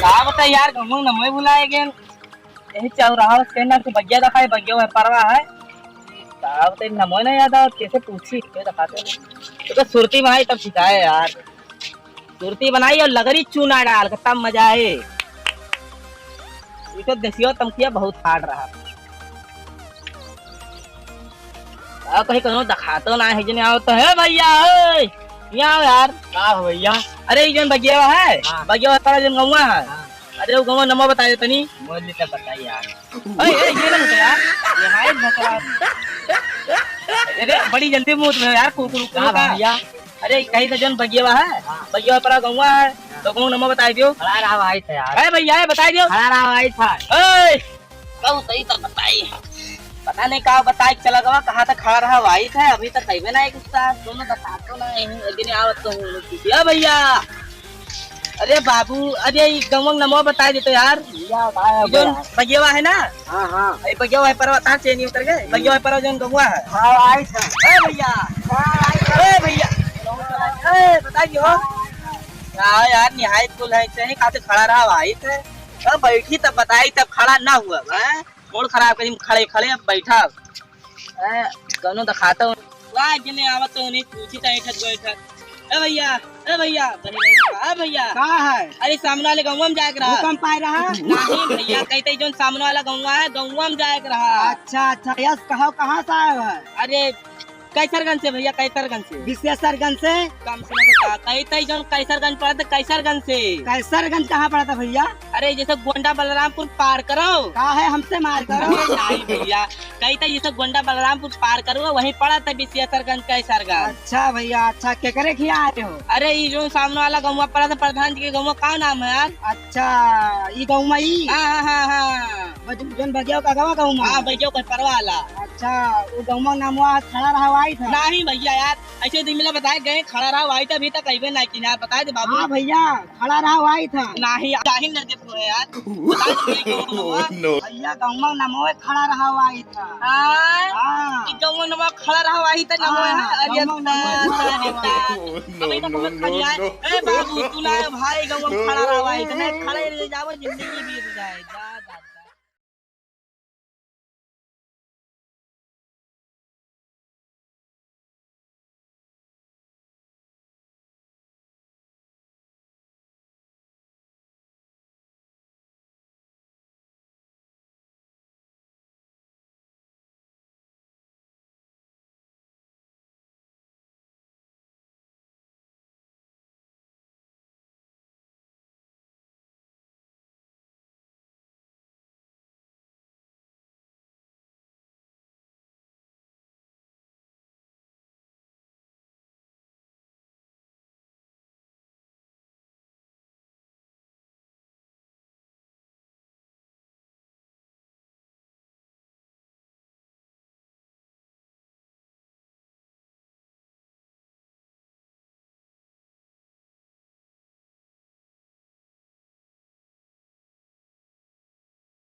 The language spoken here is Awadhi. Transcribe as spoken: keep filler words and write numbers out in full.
का बताई यार, गंगवा नमवे भुलाए गेन। यही चौराहा से कहना कि बगिया दिखाई, बगिया वह परवा है। का बताई, नमवे ना याद आवत, कैसे पूछी, कोई दिखाते ना। तो, तो सुरती बनाई तब सिखाए यार। सुरती बनाई और लगरी चूना डाल के तब मजा आए। ये तो देसियो तमकिया बहुत हार्ड रहा। का कहीं कौनो दिखातो ना है, जने आओ तो है भैया, ओए, यहाँ आओ यार। का हो भैया? अरे, ये जौन बगियावा है, हाँ। बगियावा पर जौन गौवा है। हाँ। अरे, वो गौवा नमवा बताए तनी। बोल दे तब बताई यार। ओए, ए, ये ना होता यार। ये हाय भकरा। अरे, बड़ी जल्दी मूड में यार, कुकुर, कुकुर का का? भैया? अरे, कहीं तो जौन बगियावा है, हाँ। बगियावा पर गौवा है, हाँ। तो गौवा नमवा बताई दियो। खड़ा रहा भाई था यार। ए भैया, ए, बताई दियो। खड़ा रहा भाई था। ओए, कहू सही तो बताई। पता नहीं का बताई चला गवा, कहाँ तक खड़ा रहा भाई था, अभी तक कहबे ना एक उस्ताद, दोनों बतातो ना है, लेकिन आवत तो हूँ, ए भैया। अरे बाबू, अरे ई गौवा नमवा बताई देतो यार। भैया, का है ई जौन भैया? बगियावा है ना? हाँ, हाँ। ई बगियावा है परवा, तार चेनी उतर गए। बगियावा है परवा जौन गौवा है। हाँ, आई था। ए भैया। हाँ, आई था। ए भैया। ए, बताई दियो। हाँ यार, निहायत कुल है, सही खातिर खड़ा रहा भाई थे। अब बैठी तब बताई, तब खड़ा ना हुआ, हैं? मूड खराब करी, खड़े खड़े अब बैठा। ए, कौनो दिखाता हूँ। वाह, जिन्हें आवत तो उन्हें पूछी था, ऐठत बैठत। ए भैया, ए भैया, बनी भैया, ए भैया। का है? अरे, सामने वाले गौवा में जाए के रहा। भूकंप आए रहा? नहीं भैया, कहते ही जौन सामने वाला गौवा है, गौवा में जाए के रहा। अच्छा, अच्छा, यस, कहो, कहाँ से आए हो? अरे, कैसरगंज से भैया, कैसरगंज से। विश्वेश्वरगंज से? कम से कम तो का, कहते ही जौन कैसरगंज पड़त है, कैसरगंज से। कैसरगंज कहाँ पड़त है भैया? अरे, जैसे गोंडा बलरामपुर पार करो। का है, हमसे मार करो? अरे नहीं भैया, कहते ही जैसे गोंडा बलरामपुर पार करो, वहीं पड़त है विश्वेश्वरगंज, कैसरगंज। अच्छा भैया, अच्छा, केकरे खिया आए हो? अरे, ई जौन सामने वाला गौवा पड़त है, प्रधान जी के गौवा, का नाम है यार? अच्छा, ई गौवा ई? हाँ, हाँ, हाँ, हाँ। बज-, जौन बगिया का गवा गौवा? हाँ, बगिया का परवा वाला। अच्छा, वो गौवा नामवा खड़ा रहा आई था? नहीं भैया यार, ऐसे दिन मिला बताए गए, खड़ा रहा आई था, अभी तक अइबे ना किन यार, बताए दे बाबू। हाँ भैया, खड़ा रहा आई था। नहीं, जाहिल ना देखो है यार। बताए दे भाई, गौवा नमवा। No। भैया, गौवा नमवा खड़ा रहा आई था। हाँ? हाँ। ई गौवा नमवा खड़ा रहा आई था, नमवा है। हाँ, अरे गौवा नमवा खड़ा रहा आई था। No, अबे तो no, बहुत no, बढ़िया है। No। ए बाबू, तू ना भाई, गौवा खड़ा रहा आई था, नहीं खड़े रह जाओ, जिंदगी बीत जाए।